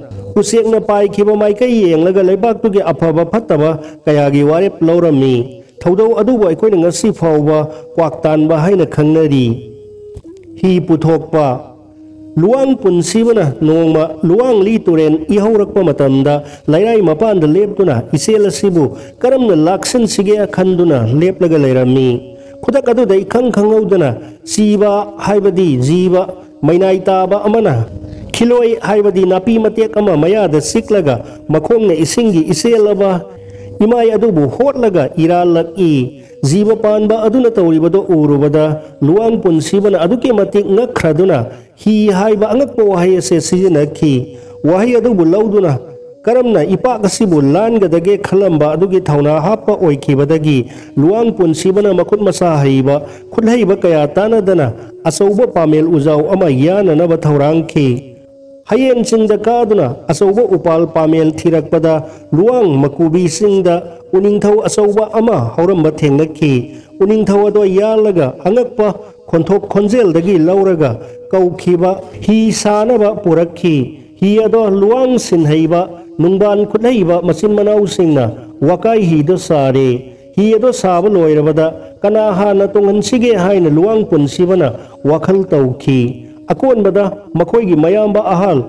ꯎꯆꯦꯛꯅ ꯄꯥꯏꯈꯤꯕ ꯃꯥꯏꯀꯩ ꯌꯦꯡꯂꯒ ꯂꯩꯕꯥꯛꯇꯨꯒꯤ ꯑꯐꯕ ꯐꯠꯇꯕ ꯀꯌꯥꯒꯤ ꯋꯥꯔꯦꯞ ꯂꯧꯔꯝꯃꯤ꯫ ꯊꯧꯗꯧ ꯑꯗꯨꯕꯨ ꯑꯩꯈꯣꯏꯅ ꯉꯁꯤ ꯐꯥꯎꯕ ꯀ꯭ꯋꯥꯛ ꯇꯥꯟꯕ ꯍꯥꯏꯅ ꯈꯪꯅꯔꯤ꯫ ꯍꯤ ꯄꯨꯊꯣꯛꯄ꯫ ꯂꯨꯋꯥꯡ ꯄꯨꯟꯁꯤꯕꯅ ꯅꯣꯡꯃ ꯂꯨꯋꯥꯡꯂꯤ ꯇꯨꯔꯦꯟ ꯏꯍꯧꯔꯛꯄ ꯃꯇꯝꯗ ꯂꯩꯔꯥꯏ ꯃꯄꯥꯟꯗ ꯂꯦꯞꯇꯨꯅ ꯏꯆꯦꯜ ꯑꯁꯤꯕꯨ ꯀꯔꯝꯅ ꯂꯥꯛꯁꯤꯟꯁꯤꯒꯦ ꯈꯟꯗꯨꯅ ꯂꯦꯞꯂꯒ ꯂꯩꯔꯝꯃꯤ꯫ ꯈꯨꯗꯛ ꯑꯗꯨꯗ ꯏꯈꯪ ꯈꯪꯍꯧꯗꯅ ꯆꯤꯕ ꯍꯥꯏꯕꯗꯤ ꯖꯤꯕ ꯃꯩꯅꯥꯏ ꯇꯥꯕ ꯑꯃꯅ ꯈꯤꯂꯣꯏ ꯍꯥꯏꯕꯗꯤ ꯅꯥꯄꯤ ꯃꯇꯦꯛ ꯑꯃ ꯃꯌꯥꯗ ꯆꯤꯛꯂꯒ ꯃꯈꯣꯡꯅ ꯏꯁꯤꯡꯒꯤ ꯏꯆꯦꯜꯂꯕ ꯏꯃꯥꯏ ꯑꯗꯨꯕꯨ ꯍꯣꯠꯂꯒ ꯏꯔꯥꯜꯂꯛꯏ꯫ ꯖꯤꯕ ꯄꯥꯟꯕ ꯑꯗꯨꯅ ꯇꯧꯔꯤꯕꯗꯨ ꯎꯔꯨꯕꯗ ꯂꯨꯋꯥꯡ ꯄꯨꯟꯁꯤꯕꯅ ꯑꯗꯨꯛꯀꯤ ꯃꯇꯤꯛ ꯉꯛꯈ꯭ꯔꯗꯨꯅ ꯍꯤ ꯍꯥꯏꯕ ꯑꯉꯛꯄ ꯋꯥꯍꯩ ꯑꯁꯤ ꯁꯤꯖꯤꯟꯅꯈꯤ꯫ ꯋꯥꯍꯩ ꯑꯗꯨꯕꯨ ꯂꯧꯗꯨꯅ ꯀꯔꯝꯅ ꯏꯄꯥꯛ ꯑꯁꯤꯕꯨ ꯂꯥꯟꯒꯗꯒꯦ ꯈꯜꯂꯝꯕ ꯑꯗꯨꯒꯤ ꯊꯧꯅꯥ ꯍꯥꯞꯄ ꯑꯣꯏꯈꯤꯕꯗꯒꯤ ꯂꯨꯋꯥꯡ ꯄꯨꯟꯁꯤꯕꯅ ꯃꯈꯨꯠ ꯃꯁꯥ ꯍꯩꯕ ꯈꯨꯠꯍꯩꯕ ꯀꯌꯥ ꯇꯥꯟꯅꯗꯅ ꯑꯆꯧꯕ ꯄꯥꯃꯦꯜ ꯎꯖꯥꯎ ꯑꯃ ꯌꯥꯅꯅꯕ ꯊꯧꯔꯥꯡꯈꯤ꯫ ꯍꯌꯦꯟ ꯆꯤꯡꯗ ꯀꯥꯗꯨꯅ ꯑꯆꯧꯕ ꯎꯄꯥꯜ ꯄꯥꯃꯦꯜ ꯊꯤꯔꯛꯄꯗ ꯂꯨꯋꯥꯡ ꯃꯀꯨꯕꯤ ꯆꯤꯡꯗ ꯎꯅꯤꯡꯊꯧ ꯑꯆꯧꯕ ꯑꯃ ꯍꯧꯔꯝꯕ ꯊꯦꯡꯅꯈꯤ꯫ ꯎꯅꯤꯡꯊꯧ ꯑꯗꯣ ꯌꯥꯜꯂꯒ ꯑꯉꯛꯄ ꯈꯣꯟꯊꯣꯛ ꯈꯣꯟꯖꯦꯜꯗꯒꯤ ꯂꯧꯔꯒ ꯀꯧꯈꯤꯕ ꯍꯤ ꯁꯥꯅꯕ ꯄꯨꯔꯛꯈꯤ꯫ ꯍꯤ ꯑꯗꯣ ꯂꯨꯋꯥꯡ ꯁꯤꯟꯍꯩꯕ, ꯅꯨꯡꯕꯥꯟ ꯈꯨꯠꯍꯩꯕ ꯃꯆꯤꯟ ꯃꯅꯥꯎꯁꯤꯡꯅ ꯋꯥꯀꯥꯏ ꯍꯤꯗꯣ ꯁꯥꯔꯦ꯫ ꯍꯤ ꯑꯗꯣ ꯁꯥꯕ ꯂꯣꯏꯔꯕꯗ ꯀꯅꯥ ꯍꯥꯟꯅ ꯇꯣꯡꯍꯟꯁꯤꯒꯦ ꯍꯥꯏꯅ ꯂꯨꯋꯥꯡ ꯄꯨꯟꯁꯤꯕꯅ ꯋꯥꯈꯜ ꯇꯧꯈꯤ꯫ ꯑꯀꯣꯟꯕꯗ ꯃꯈꯣꯏꯒꯤ ꯃꯌꯥꯝꯕ ꯑꯍꯜ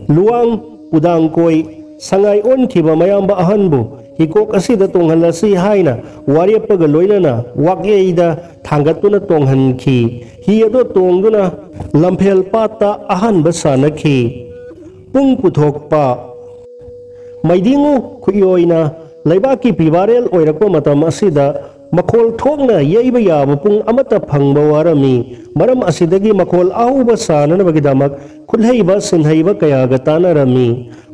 ꯂꯨꯋꯥꯡ ꯄꯨꯗꯥꯡꯀꯣꯏ ꯁꯉꯥꯏ ꯑꯣꯟꯈꯤꯕ ꯃꯌꯥꯝꯕ ꯑꯍꯟꯕꯨ ꯍꯤꯀꯣꯛ ꯑꯁꯤꯗ ꯇꯣꯡꯍꯜꯂꯁꯤ ꯍꯥꯏꯅ ꯋꯥꯔꯦꯞꯄꯒ ꯂꯣꯏꯅꯅ ꯋꯥꯛꯌꯩꯗ ꯊꯥꯡꯒꯠꯇꯨꯅ ꯇꯣꯡꯍꯟꯈꯤ꯫ ꯍꯤ ꯑꯗꯨ ꯇꯣꯡꯗꯨꯅ ꯂꯝꯐꯦꯜ ꯄꯥꯠꯇ ꯑꯍꯥꯟꯕ ꯁꯥꯟꯅꯈꯤ꯫ ꯄꯨꯡ ꯄꯨꯊꯣꯛꯄ꯫ ꯃꯩꯗꯤꯡꯉꯨ ꯈꯨꯠꯏ ꯑꯣꯏꯅ ꯂꯩꯕꯥꯛꯀꯤ ꯐꯤꯕꯥꯔꯦꯜ ꯑꯣꯏꯔꯛꯄ ꯃꯇꯝ ꯑꯁꯤꯗ ꯃꯈꯣꯜ ꯊꯣꯛꯅ ꯌꯩꯕ ꯌꯥꯕ ꯄꯨꯡ ꯑꯃꯠꯇ ꯐꯪꯕ ꯋꯥꯔꯝꯃꯤ꯫ ꯃꯔꯝ ꯑꯁꯤꯗꯒꯤ ꯃꯈꯣꯜ ꯑꯍꯧꯕ ꯁꯥꯅꯅꯕꯒꯤꯗꯃꯛ ꯈꯨꯠꯍꯩꯕ ꯁꯤꯟꯍꯩꯕ ꯀꯌꯥꯒ ꯇꯥꯟꯅꯔꯝꯃꯤ꯫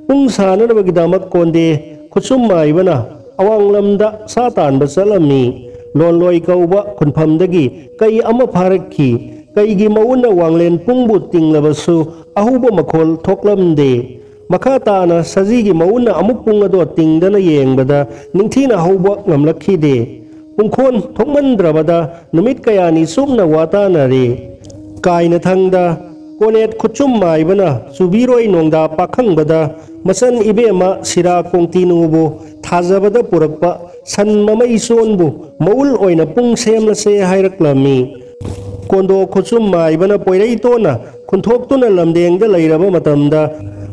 ꯄꯨꯡ ꯁꯥꯅꯅꯕꯒꯤꯗꯃꯛ ꯀꯣꯟꯗꯦ ꯈꯨꯠꯁꯨꯝ ꯃꯥꯏꯕꯅ ꯑꯋꯥꯡꯂꯝꯗ ꯁꯥ ꯇꯥꯟꯕ ꯆꯠꯂꯝꯃꯤ꯫ ꯂꯣꯟꯂꯣꯏ ꯀꯧꯕ ꯈꯨꯟꯐꯝꯗꯒꯤ ꯀꯩ ꯑꯃ ꯐꯥꯔꯛꯈꯤ꯫ ꯀꯩꯒꯤ ꯃꯎꯟꯅ ꯋꯥꯡꯂꯦꯟ ꯄꯨꯡꯕꯨ ꯇꯤꯡꯂꯕꯁꯨ ꯑꯍꯧꯕ ꯃꯈꯣꯜ ꯊꯣꯛꯂꯝꯗꯦ꯫ ꯃꯈꯥ ꯇꯥꯅ ꯁꯖꯤꯒꯤ ꯃꯎꯟꯅ ꯑꯃꯨꯛ ꯄꯨꯡ ꯑꯗꯣ ꯇꯤꯡꯗꯅ ꯌꯦꯡꯕꯗ ꯅꯤꯡꯊꯤꯅ ꯍꯧꯕ ꯉꯝꯂꯛꯈꯤꯗꯦ꯫ ꯄꯨꯡꯈꯣꯟ ꯊꯣꯛꯃꯟꯗ꯭ꯔꯕꯗ ꯅꯨꯃꯤꯠ ꯀꯌꯥꯅꯤ ꯆꯨꯞꯅ ꯋꯥꯇꯥꯅꯔꯦ꯫ ꯀꯥꯏꯅꯊꯪꯗ ꯀꯣꯅꯦꯠ ꯈꯨꯠꯆꯨꯝ ꯃꯥꯏꯕꯅ ꯆꯨꯕꯤꯔꯣꯏ ꯅꯣꯡꯗꯥ ꯄꯥꯈꯪꯕꯗ ꯃꯆꯟ ꯏꯕꯦꯝꯃ ꯁꯤꯔꯥ ꯀꯣꯡꯇꯤꯅꯨꯕꯨ ꯊꯥꯖꯕꯗ ꯄꯨꯔꯛꯄ ꯁꯟ ꯃꯃꯩ ꯆꯣꯟꯕꯨ ꯃꯎꯜ ꯑꯣꯏꯅ ꯄꯨꯡ ꯁꯦꯝꯂꯁꯦ ꯍꯥꯏꯔꯛꯂꯝꯃꯤ꯫ ꯀꯣꯟꯗꯣ ꯈꯨꯠꯆꯨꯝ ꯃꯥꯏꯕꯅ ꯄꯣꯏꯔꯩꯇꯣꯟꯅ ꯈꯨꯟꯊꯣꯛꯇꯨꯅ ꯂꯝꯗꯦꯡꯗ ꯂꯩꯔꯕ ꯃꯇꯝꯗ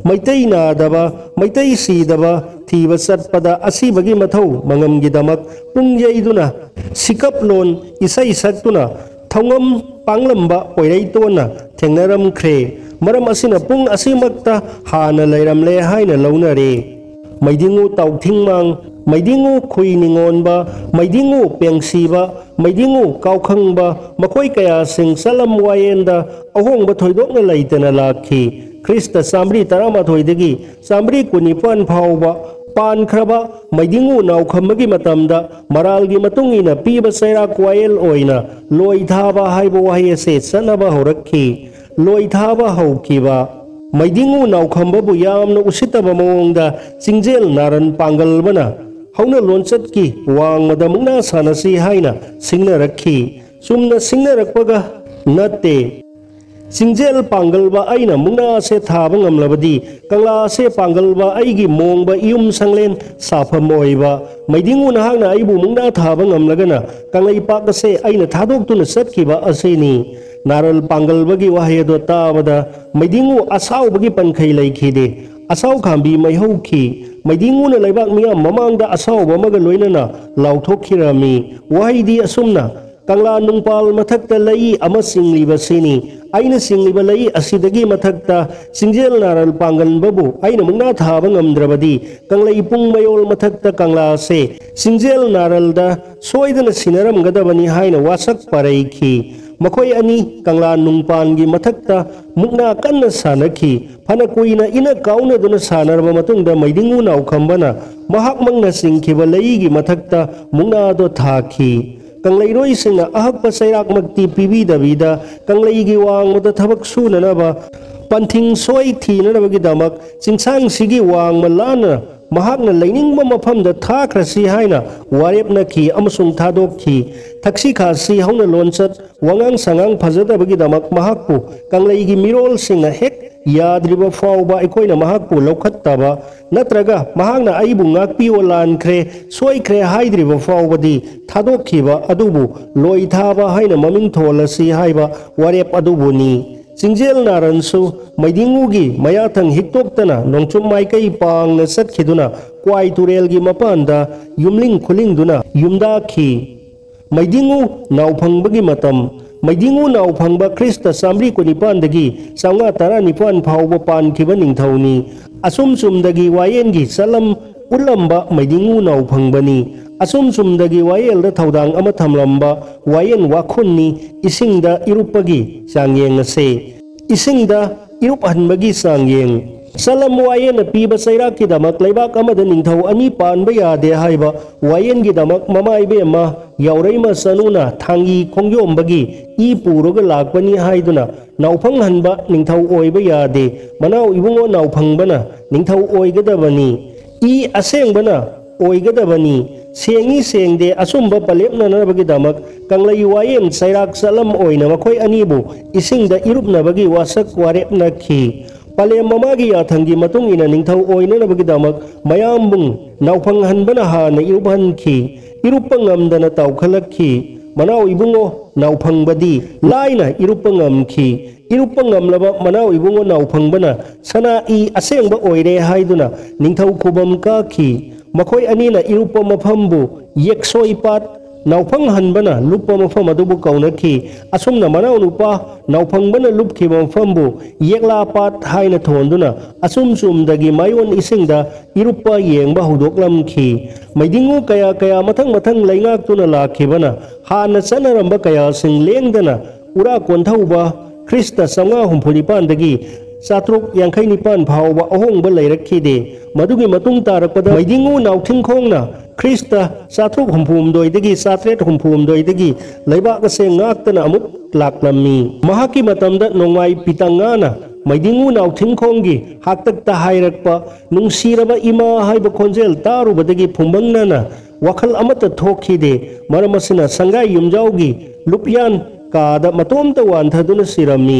ꯃꯩꯇꯩ ꯅꯥꯗꯕ, ꯃꯩꯇꯩ ꯁꯤꯗꯕ ꯊꯤꯕ ꯆꯠꯄꯗ ꯑꯁꯤꯕꯒꯤ ꯃꯊꯧ ꯃꯉꯝꯒꯤꯗꯃꯛ ꯄꯨꯡ ꯌꯩꯗꯨꯅ ꯁꯤꯀꯞꯂꯣꯟ ꯏꯁꯩ ꯁꯛꯇꯨꯅ ꯊꯧꯉꯝ ꯄꯥꯡꯂꯝꯕ ꯄꯣꯏꯔꯩꯇꯣꯟꯅ ꯊꯦꯡꯅꯔꯝꯈ꯭ꯔꯦ꯫ ꯃꯔꯝ ꯑꯁꯤꯅ ꯄꯨꯡ ꯑꯁꯤꯃꯛꯇ ꯍꯥꯟꯅ ꯂꯩꯔꯝꯂꯦ ꯍꯥꯏꯅ ꯂꯧꯅꯔꯦ꯫ ꯃꯩꯗꯤꯡꯉꯨ ꯇꯥꯎꯊꯤꯡꯃꯥꯡ, ꯃꯩꯗꯤꯡꯉꯨ ꯈꯨꯏ ꯅꯤꯉꯣꯟꯕ, ꯃꯩꯗꯤꯡꯉꯨ ꯄꯦꯡꯁꯤꯕ, ꯃꯩꯗꯤꯡꯉꯨ ꯀꯥꯎꯈꯪꯕ, ꯃꯈꯣꯏ ꯀꯌꯥꯁꯤꯡ ꯆꯠꯂꯝ ꯋꯥꯌꯦꯟꯗ ꯑꯍꯣꯡꯕ ꯊꯣꯏꯗꯣꯛꯅ ꯂꯩꯇꯅ ꯂꯥꯛꯈꯤ꯫ ꯈ꯭ꯔꯤꯁꯇ ꯆꯥꯃꯔꯤ ꯇꯔꯥꯃꯥꯊꯣꯏꯗꯒꯤ ꯆꯥꯃꯔꯤ ꯀꯨꯟꯅꯤꯄꯥꯟ ꯐꯥꯎꯕ ꯄꯥꯟꯈ꯭ꯔꯕ ꯃꯩꯗꯤꯡꯉꯨ ꯅꯥꯎꯈꯝꯕꯒꯤ ꯃꯇꯝꯗ ꯃꯔꯥꯜꯒꯤ ꯃꯇꯨꯡ ꯏꯟꯅ ꯄꯤꯕ ꯆꯩꯔꯥꯛ ꯋꯥꯌꯦꯜ ꯑꯣꯏꯅ ꯂꯣꯏ ꯊꯥꯕ ꯍꯥꯏꯕ ꯋꯥꯍꯩ ꯑꯁꯤ ꯆꯠꯅꯕ ꯍꯧꯔꯛꯈꯤ꯫ ꯂꯣꯏ ꯊꯥꯕ ꯍꯧꯈꯤꯕ꯫ ꯃꯩꯗꯤꯡꯉꯨ ꯅꯥꯎꯈꯝꯕꯕꯨ ꯌꯥꯝꯅ ꯎꯁꯤꯠꯇꯕ ꯃꯑꯣꯡꯗ ꯆꯤꯡꯖꯦꯜ ꯅꯥꯔꯟ ꯄꯥꯡꯒꯜꯕꯅ ꯍꯧꯅ ꯂꯣꯟꯆꯠꯀꯤ ꯋꯥꯡꯃꯗ ꯃꯨꯛꯅꯥ ꯁꯥꯟꯅꯁꯤ ꯍꯥꯏꯅ ꯁꯤꯡꯅꯔꯛꯈꯤ꯫ ꯆꯨꯝꯅ ꯁꯤꯡꯅꯔꯛꯄꯒ ꯅꯠꯇꯦ꯫ ꯆꯤꯡꯖꯦꯜ ꯄꯥꯡꯒꯜꯕ ꯑꯩꯅ ꯃꯨꯛꯅꯥꯁꯦ ꯊꯥꯕ ꯉꯝꯂꯕꯗꯤ ꯀꯪꯂꯥꯁꯦ ꯄꯥꯡꯒꯜꯕ ꯑꯩꯒꯤ ꯃꯣꯡꯕ ꯏꯌꯨꯝ ꯁꯪꯂꯦꯟ ꯁꯥꯐꯝ ꯑꯣꯏꯕ꯫ ꯃꯩꯗꯤꯡꯉꯨ ꯅꯍꯥꯛꯅ ꯑꯩꯕꯨ ꯃꯨꯛꯅꯥ ꯊꯥꯕ ꯉꯝꯂꯒꯅ ꯀꯪꯂꯩꯄꯥꯛ ꯑꯁꯦ ꯑꯩꯅ ꯊꯥꯗꯣꯛꯇꯨꯅ ꯆꯠꯈꯤꯕ ꯑꯁꯤꯅꯤ꯫ ꯅꯥꯔꯜ ꯄꯥꯡꯒꯜꯕꯒꯤ ꯋꯥꯍꯩ ꯑꯗꯣ ꯇꯥꯕꯗ ꯃꯩꯗꯤꯡꯉꯨ ꯑꯁꯥꯎꯕꯒꯤ ꯄꯟꯈꯩ ꯂꯩꯈꯤꯗꯦ꯫ ꯑꯁꯥꯎ ꯈꯥꯝꯕꯤ ꯃꯩꯍꯧꯈꯤ꯫ ꯃꯩꯗꯤꯡꯉꯨꯅ ꯂꯩꯕꯥꯛ ꯃꯤꯌꯥꯝ ꯃꯃꯥꯡꯗ ꯑꯁꯥꯎꯕ ꯑꯃꯒ ꯂꯣꯏꯅꯅ ꯂꯥꯎꯊꯣꯛꯈꯤꯔꯝꯃꯤ꯫ ꯋꯥꯍꯩꯗꯤ ꯑꯁꯨꯝꯅ, ꯀꯪꯂꯥ ꯅꯨꯡꯄꯥꯜ ꯃꯊꯛꯇ ꯂꯩ ꯑꯃ ꯆꯤꯡꯂꯤꯕꯁꯤꯅꯤ꯫ ꯑꯩꯅ ꯆꯤꯡꯂꯤꯕ ꯂꯩ ꯑꯁꯤꯗꯒꯤ ꯃꯊꯛꯇ ꯆꯤꯡꯖꯦꯜ ꯅꯥꯔꯜ ꯄꯥꯡꯒꯟꯕꯕꯨ ꯑꯩꯅ ꯃꯨꯛꯅꯥ ꯊꯥꯕ ꯉꯝꯗ꯭ꯔꯕꯗꯤ ꯀꯪꯂꯩ ꯄꯨꯡ ꯃꯌꯣꯜ ꯃꯊꯛꯇ ꯀꯪꯂꯥ ꯑꯁꯦ ꯆꯤꯡꯖꯦꯜ ꯅꯥꯔꯜꯗ ꯁꯣꯏꯗꯅ ꯁꯤꯟꯅꯔꯝꯒꯗꯕꯅꯤ ꯍꯥꯏꯅ ꯋꯥꯁꯛ ꯄꯥꯔꯩꯈꯤ꯫ ꯃꯈꯣꯏ ꯑꯅꯤ ꯀꯪꯂꯥ ꯅꯨꯡꯄꯥꯟꯒꯤ ꯃꯊꯛꯇ ꯃꯨꯛꯅꯥ ꯀꯟꯅ ꯁꯥꯟꯅꯈꯤ꯫ ꯐꯅ ꯀꯨꯏꯅ ꯏꯅ ꯀꯥꯎꯅꯗꯨꯅ ꯁꯥꯟꯅꯔꯕ ꯃꯇꯨꯡꯗ ꯃꯩꯗꯤꯡꯉꯨ ꯅꯥꯎꯈꯝꯕꯅ ꯃꯍꯥꯛꯃꯛꯅ ꯆꯤꯡꯈꯤꯕ ꯂꯩꯒꯤ ꯃꯊꯛꯇ ꯃꯨꯛꯅꯥꯗꯣ ꯊꯥꯈꯤ꯫ ꯀꯪꯂꯩꯔꯣꯏꯁꯤꯡꯅ ꯑꯍꯛꯄ ꯆꯩꯔꯥꯛꯃꯛꯇꯤ ꯄꯤꯕꯤꯗꯕꯤꯗ ꯀꯪꯂꯩꯒꯤ ꯋꯥꯡꯃꯗ ꯊꯕꯛ ꯁꯨꯅꯅꯕ ꯄꯟꯊꯤꯡ ꯁꯣꯏ ꯊꯤꯅꯅꯕꯒꯤꯗꯃꯛ ꯆꯤꯡꯁꯥꯡꯁꯤꯒꯤ ꯋꯥꯡꯃ ꯂꯥꯟꯅ ꯃꯍꯥꯛꯅ ꯂꯩꯅꯤꯡꯕ ꯃꯐꯝꯗ ꯊꯥꯈ꯭ꯔꯁꯤ ꯍꯥꯏꯅ ꯋꯥꯔꯦꯞꯅꯈꯤ ꯑꯃꯁꯨꯡ ꯊꯥꯗꯣꯛꯈꯤ꯫ ꯊꯛꯁꯤ ꯈꯥꯁꯤ ꯍꯧꯅ ꯂꯣꯟꯆꯠ, ꯋꯥꯉꯥꯡ ꯁꯉꯥꯡ ꯐꯖꯗꯕꯒꯤꯗꯃꯛ ꯃꯍꯥꯛꯄꯨ ꯀꯪꯂꯩꯒꯤ ꯃꯤꯔꯣꯜꯁꯤꯡꯅ ꯍꯦꯛ ꯌꯥꯗ꯭ꯔꯤꯕ ꯐꯥꯎꯕ ꯑꯩꯈꯣꯏꯅ ꯃꯍꯥꯛꯄꯨ ꯂꯧꯈꯠꯇꯕ ꯅꯠꯇ꯭ꯔꯒ ꯃꯍꯥꯛꯅ ꯑꯩꯕꯨ ꯉꯥꯛꯄꯤꯌꯣ, ꯂꯥꯟꯈ꯭ꯔꯦ, ꯁꯣꯏꯈ꯭ꯔꯦ ꯍꯥꯏꯗ꯭ꯔꯤꯕ ꯐꯥꯎꯕꯗꯤ ꯊꯥꯗꯣꯛꯈꯤꯕ ꯑꯗꯨꯕꯨ ꯂꯣꯏ ꯊꯥꯕ ꯍꯥꯏꯅ ꯃꯃꯤꯡ ꯊꯣꯜꯂꯁꯤ ꯍꯥꯏꯕ ꯋꯥꯔꯦꯞ ꯑꯗꯨꯕꯨꯅꯤ꯫ ꯆꯤꯡꯖꯦꯜ ꯅꯥꯔꯟꯁꯨ ꯃꯩꯗꯤꯡꯉꯨꯒꯤ ꯃꯌꯥꯊꯪ ꯍꯤꯛꯇꯣꯛꯇꯅ ꯅꯣꯡꯆꯨꯞ ꯃꯥꯏꯀꯩ ꯄꯥꯡꯅ ꯆꯠꯈꯤꯗꯨꯅ ꯀ꯭ꯋꯥꯏ ꯇꯨꯔꯦꯜꯒꯤ ꯃꯄꯥꯟꯗ ꯌꯨꯝꯂꯤꯡ ꯈꯨꯂꯤꯡꯗꯨꯅ ꯌꯨꯝꯗꯥꯈꯤ꯫ ꯃꯩꯗꯤꯡꯉꯨ ꯅꯥꯎꯐꯪꯕꯒꯤ ꯃꯇꯝ꯫ ꯃꯩꯗꯤꯡꯉꯨ ꯅꯥꯎꯐꯪꯕ ꯈ꯭ꯔꯤꯁꯇ ꯆꯥꯃꯔꯤ ꯀꯨꯟꯅꯤꯄꯥꯟꯗꯒꯤ ꯆꯥꯝꯃꯉꯥ ꯇꯔꯥꯅꯤꯄꯥꯟ ꯐꯥꯎꯕ ꯄꯥꯟꯈꯤꯕ ꯅꯤꯡꯊꯧꯅꯤ꯫ ꯑꯁꯨꯝ ꯆꯨꯝꯗꯒꯤ ꯋꯥꯌꯦꯟꯒꯤ ꯆꯂꯝ ꯎꯠꯂꯝꯕ ꯃꯩꯗꯤꯡꯉꯨ ꯅꯥꯎꯐꯪꯕꯅꯤ꯫ ꯑꯁꯨꯝ ꯆꯨꯝꯗꯒꯤ ꯋꯥꯌꯦꯜꯗ ꯊꯧꯗꯥꯡ ꯑꯃ ꯊꯝꯂꯝꯕ ꯋꯥꯌꯦꯟ ꯋꯥꯈꯨꯟꯅꯤ꯫ ꯏꯁꯤꯡꯗ ꯏꯔꯨꯞꯄꯒꯤ ꯆꯥꯡꯌꯦꯡ ꯑꯁꯦ꯫ ꯏꯁꯤꯡꯗ ꯏꯔꯨꯞꯍꯟꯕꯒꯤ ꯆꯥꯡꯌꯦꯡ꯫ ꯆꯂꯝ ꯋꯥꯌꯦꯟꯅ ꯄꯤꯕ ꯆꯩꯔꯥꯛꯀꯤꯗꯃꯛ ꯂꯩꯕꯥꯛ ꯑꯃꯗ ꯅꯤꯡꯊꯧ ꯑꯅꯤ ꯄꯥꯟꯕ ꯌꯥꯗꯦ ꯍꯥꯏꯕ ꯋꯥꯌꯦꯟꯒꯤꯗꯃꯛ ꯃꯃꯥ ꯏꯕꯦꯝꯃ ꯌꯥꯎꯔꯩꯃ ꯆꯅꯨꯅ ꯊꯥꯡꯒꯤ ꯈꯣꯡꯖꯣꯝꯕꯒꯤ ꯏ ꯄꯨꯔꯒ ꯂꯥꯛꯄꯅꯤ ꯍꯥꯏꯗꯨꯅ ꯅꯥꯎꯐꯪꯍꯟꯕ ꯅꯤꯡꯊꯧ ꯑꯣꯏꯕ ꯌꯥꯗꯦ꯫ ꯃꯅꯥꯎ ꯏꯕꯨꯡꯉꯣ ꯅꯥꯎꯐꯪꯕꯅ ꯅꯤꯡꯊꯧ ꯑꯣꯏꯒꯗꯕꯅꯤ꯫ ꯏ ꯑꯁꯦꯡꯕꯅ ꯑꯣꯏꯒꯗꯕꯅꯤ꯫ ꯁꯦꯡꯏ ꯁꯦꯡꯗꯦ ꯑꯆꯨꯝꯕ ꯄꯂꯦꯞꯅꯅꯕꯒꯤꯗꯃꯛ ꯀꯪꯂꯩ ꯋꯥꯌꯦꯟ ꯆꯩꯔꯥꯛ ꯆꯂꯝ ꯑꯣꯏꯅ ꯃꯈꯣꯏ ꯑꯅꯤꯕꯨ ꯏꯁꯤꯡꯗ ꯏꯔꯨꯞꯅꯕꯒꯤ ꯋꯥꯁꯛ ꯋꯥꯔꯦꯞꯅꯈꯤ꯫ ꯄꯂꯦꯝ ꯃꯃꯥꯒꯤ ꯌꯥꯊꯪꯒꯤ ꯃꯇꯨꯡ ꯏꯟꯅ ꯅꯤꯡꯊꯧ ꯑꯣꯏꯅꯅꯕꯒꯤꯗꯃꯛ ꯃꯌꯥꯝꯕꯨꯡ ꯅꯥꯎꯐꯪꯍꯟꯕꯅ ꯍꯥꯟꯅ ꯏꯔꯨꯞꯍꯟꯈꯤ꯫ ꯏꯔꯨꯞꯄ ꯉꯝꯗꯅ ꯇꯥꯎꯈꯠꯂꯛꯈꯤ꯫ ꯃꯅꯥꯎ ꯏꯕꯨꯡꯉꯣ ꯅꯥꯎꯐꯪꯕꯗꯤ ꯂꯥꯏꯅ ꯏꯔꯨꯞꯄ ꯉꯝꯈꯤ꯫ ꯏꯔꯨꯞꯄ ꯉꯝꯂꯕ ꯃꯅꯥꯎ ꯏꯕꯨꯡꯉꯣ ꯅꯥꯎꯐꯪꯕꯅ ꯁꯅꯥ ꯏ ꯑꯁꯦꯡꯕ ꯑꯣꯏꯔꯦ ꯍꯥꯏꯗꯨꯅ ꯅꯤꯡꯊꯧ ꯈꯨꯕꯝ ꯀꯥꯈꯤ꯫ ꯃꯈꯣꯏ ꯑꯅꯤꯅ ꯏꯔꯨꯞꯄ ꯃꯐꯝꯕꯨ ꯌꯦꯛꯁꯣꯏ ꯄꯥꯠ ꯅꯥꯎꯐꯪꯍꯟꯕꯅ ꯂꯨꯞꯄ ꯃꯐꯝ ꯑꯗꯨꯕꯨ ꯀꯧꯅꯈꯤ꯫ ꯑꯁꯨꯝꯅ ꯃꯅꯥꯎꯅꯨꯄꯥ ꯅꯥꯎꯐꯪꯕꯅ ꯂꯨꯞꯈꯤꯕ ꯃꯐꯝꯕꯨ ꯌꯦꯛꯂꯥ ꯄꯥꯠ ꯍꯥꯏꯅ ꯊꯣꯟꯗꯨꯅ ꯑꯆꯨꯝ ꯆꯨꯝꯗꯒꯤ ꯃꯥꯏꯑꯣꯟ ꯏꯁꯤꯡꯗ ꯏꯔꯨꯞꯄ ꯌꯦꯡꯕ ꯍꯧꯗꯣꯛꯂꯝꯈꯤ꯫ ꯃꯩꯗꯤꯡꯉꯨ ꯀꯌꯥ ꯀꯌꯥ ꯃꯊꯪ ꯃꯊꯪ ꯂꯩꯉꯥꯛꯇꯨꯅ ꯂꯥꯛꯈꯤꯕꯅ ꯍꯥꯟꯅ ꯆꯠꯅꯔꯝꯕ ꯀꯌꯥꯁꯤꯡ ꯂꯦꯡꯗꯅ ꯎꯔꯥ ꯀꯣꯟꯊꯧꯕ ꯈ꯭ꯔꯤꯁꯇ ꯆꯥꯝꯃꯉꯥ ꯍꯨꯝꯐꯨ ꯅꯤꯄꯥꯟꯗꯒꯤ ꯆꯥꯇ꯭ꯔꯨꯛ ꯌꯥꯡꯈꯩ ꯅꯤꯄꯥꯟ ꯐꯥꯎꯕ ꯑꯍꯣꯡꯕ ꯂꯩꯔꯛꯈꯤꯗꯦ꯫ ꯃꯗꯨꯒꯤ ꯃꯇꯨꯡ ꯇꯥꯔꯛꯄꯗ ꯃꯩꯗꯤꯡꯉꯨ ꯅꯥꯎꯊꯤꯡꯈꯣꯡꯅ ꯈ꯭ꯔꯤꯁꯇ ꯆꯥꯇ꯭ꯔꯨꯛ ꯍꯨꯝꯐꯨ ꯍꯨꯝꯗꯣꯏꯗꯒꯤ ꯆꯥꯇ꯭ꯔꯦꯠ ꯍꯨꯝꯐꯨ ꯍꯨꯝꯗꯣꯏꯗꯒꯤ ꯂꯩꯕꯥꯛ ꯑꯁꯦ ꯉꯥꯛꯇꯅ ꯑꯃꯨꯛ ꯂꯥꯛꯂꯝꯃꯤ꯫ ꯃꯍꯥꯛꯀꯤ ꯃꯇꯝꯗ ꯅꯣꯡꯃꯥꯏ ꯄꯤꯇꯪꯉꯥꯅ ꯃꯩꯗꯤꯡꯉꯨ ꯅꯥꯎꯊꯤꯡꯈꯣꯡꯒꯤ ꯍꯥꯛꯇꯛꯇ ꯍꯥꯏꯔꯛꯄ "ꯅꯨꯡꯁꯤꯔꯕ ꯏꯃꯥ" ꯍꯥꯏꯕ ꯈꯣꯟꯖꯦꯜ ꯇꯥꯔꯨꯕꯗꯒꯤ ꯐꯨꯝꯕꯪꯅꯅ ꯋꯥꯈꯜ ꯑꯃꯠꯇ ꯊꯣꯛꯈꯤꯗꯦ꯫ ꯃꯔꯝ ꯑꯁꯤꯅ ꯁꯪꯒꯥꯏ ꯌꯨꯝꯖꯥꯎꯒꯤ ꯂꯨꯞꯌꯥꯟ ꯀꯥꯗ ꯃꯇꯣꯝꯇ ꯋꯥꯟꯊꯗꯨꯅ ꯁꯤꯔꯝꯃꯤ꯫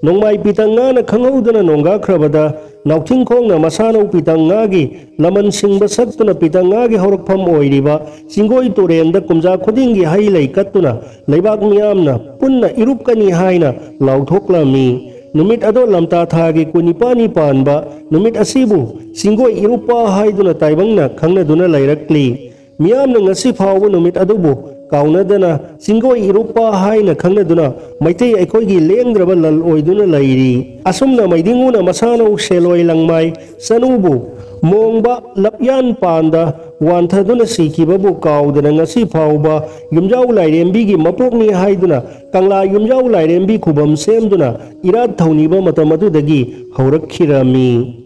ꯅꯣꯡꯃꯥꯏ ꯄꯤꯇꯪꯉꯥꯅ ꯈꯪꯍꯧꯗꯅ ꯅꯣꯡꯒꯥꯈ꯭ꯔꯕꯗ ꯅꯥꯎꯊꯤꯡꯈꯣꯡꯅ ꯃꯁꯥꯅꯧ ꯄꯤꯇꯪꯉꯥꯒꯤ ꯂꯃꯟ ꯁꯤꯡꯕ ꯁꯛꯇꯨꯅ ꯄꯤꯇꯪꯉꯥꯒꯤ ꯍꯧꯔꯛꯐꯝ ꯑꯣꯏꯔꯤꯕ ꯆꯤꯡꯒꯣꯏ ꯇꯨꯔꯦꯟꯗ ꯀꯨꯝꯖꯥ ꯈꯨꯗꯤꯡꯒꯤ ꯍꯩ ꯂꯩ ꯀꯠꯇꯨꯅ ꯂꯩꯕꯥꯛ ꯃꯤꯌꯥꯝꯅ ꯄꯨꯟꯅ ꯏꯔꯨꯞꯀꯅꯤ ꯍꯥꯏꯅ ꯂꯥꯎꯊꯣꯛꯂꯝꯃꯤ꯫ ꯅꯨꯃꯤꯠ ꯑꯗꯣ ꯂꯝꯇꯥ ꯊꯥꯒꯤ ꯀꯨꯟꯅꯤꯄꯥꯟꯅꯤ ꯄꯥꯟꯕ ꯅꯨꯃꯤꯠ ꯑꯁꯤꯕꯨ ꯆꯤꯡꯒꯣꯏ ꯏꯔꯨꯞꯄ ꯍꯥꯏꯗꯨꯅ ꯇꯥꯏꯕꯪꯅ ꯈꯪꯅꯗꯨꯅ ꯂꯩꯔꯛꯂꯤ꯫ ꯃꯤꯌꯥꯝꯅ ꯉꯁꯤ ꯐꯥꯎꯕ ꯅꯨꯃꯤꯠ ꯑꯗꯨꯕꯨ ꯀꯥꯎꯅꯗꯅ ꯆꯤꯡꯒꯣꯏ ꯏꯔꯨꯞꯄ ꯍꯥꯏꯅ ꯈꯪꯅꯗꯨꯅ ꯃꯩꯇꯩ ꯑꯩꯈꯣꯏꯒꯤ ꯂꯦꯡꯗ꯭ꯔꯕ ꯂꯜ ꯑꯣꯏꯗꯨꯅ ꯂꯩꯔꯤ꯫ ꯑꯁꯨꯝꯅ ꯃꯩꯗꯤꯡꯉꯨꯅ ꯃꯁꯥꯅꯧ ꯁꯦꯂꯣꯏ ꯂꯪꯃꯥꯏ ꯆꯅꯨꯕꯨ ꯃꯣꯡꯕ ꯂꯞꯌꯥꯟ ꯄꯥꯟꯗ ꯋꯥꯟꯊꯗꯨꯅ ꯁꯤꯈꯤꯕꯕꯨ ꯀꯥꯎꯗꯅ ꯉꯁꯤ ꯐꯥꯎꯕ ꯌꯨꯝꯖꯥꯎ ꯂꯥꯏꯔꯦꯝꯕꯤꯒꯤ ꯃꯄꯣꯛꯅꯤ ꯍꯥꯏꯗꯨꯅ ꯀꯪꯂꯥ ꯌꯨꯝꯖꯥꯎ ꯂꯥꯏꯔꯦꯝꯕꯤ ꯈꯨꯕꯝ ꯁꯦꯝꯗꯨꯅ ꯏꯔꯥꯠ ꯊꯧꯅꯤꯕ ꯃꯇꯝ ꯑꯗꯨꯗꯒꯤ ꯍꯧꯔꯛꯈꯤꯔꯝꯃꯤ꯫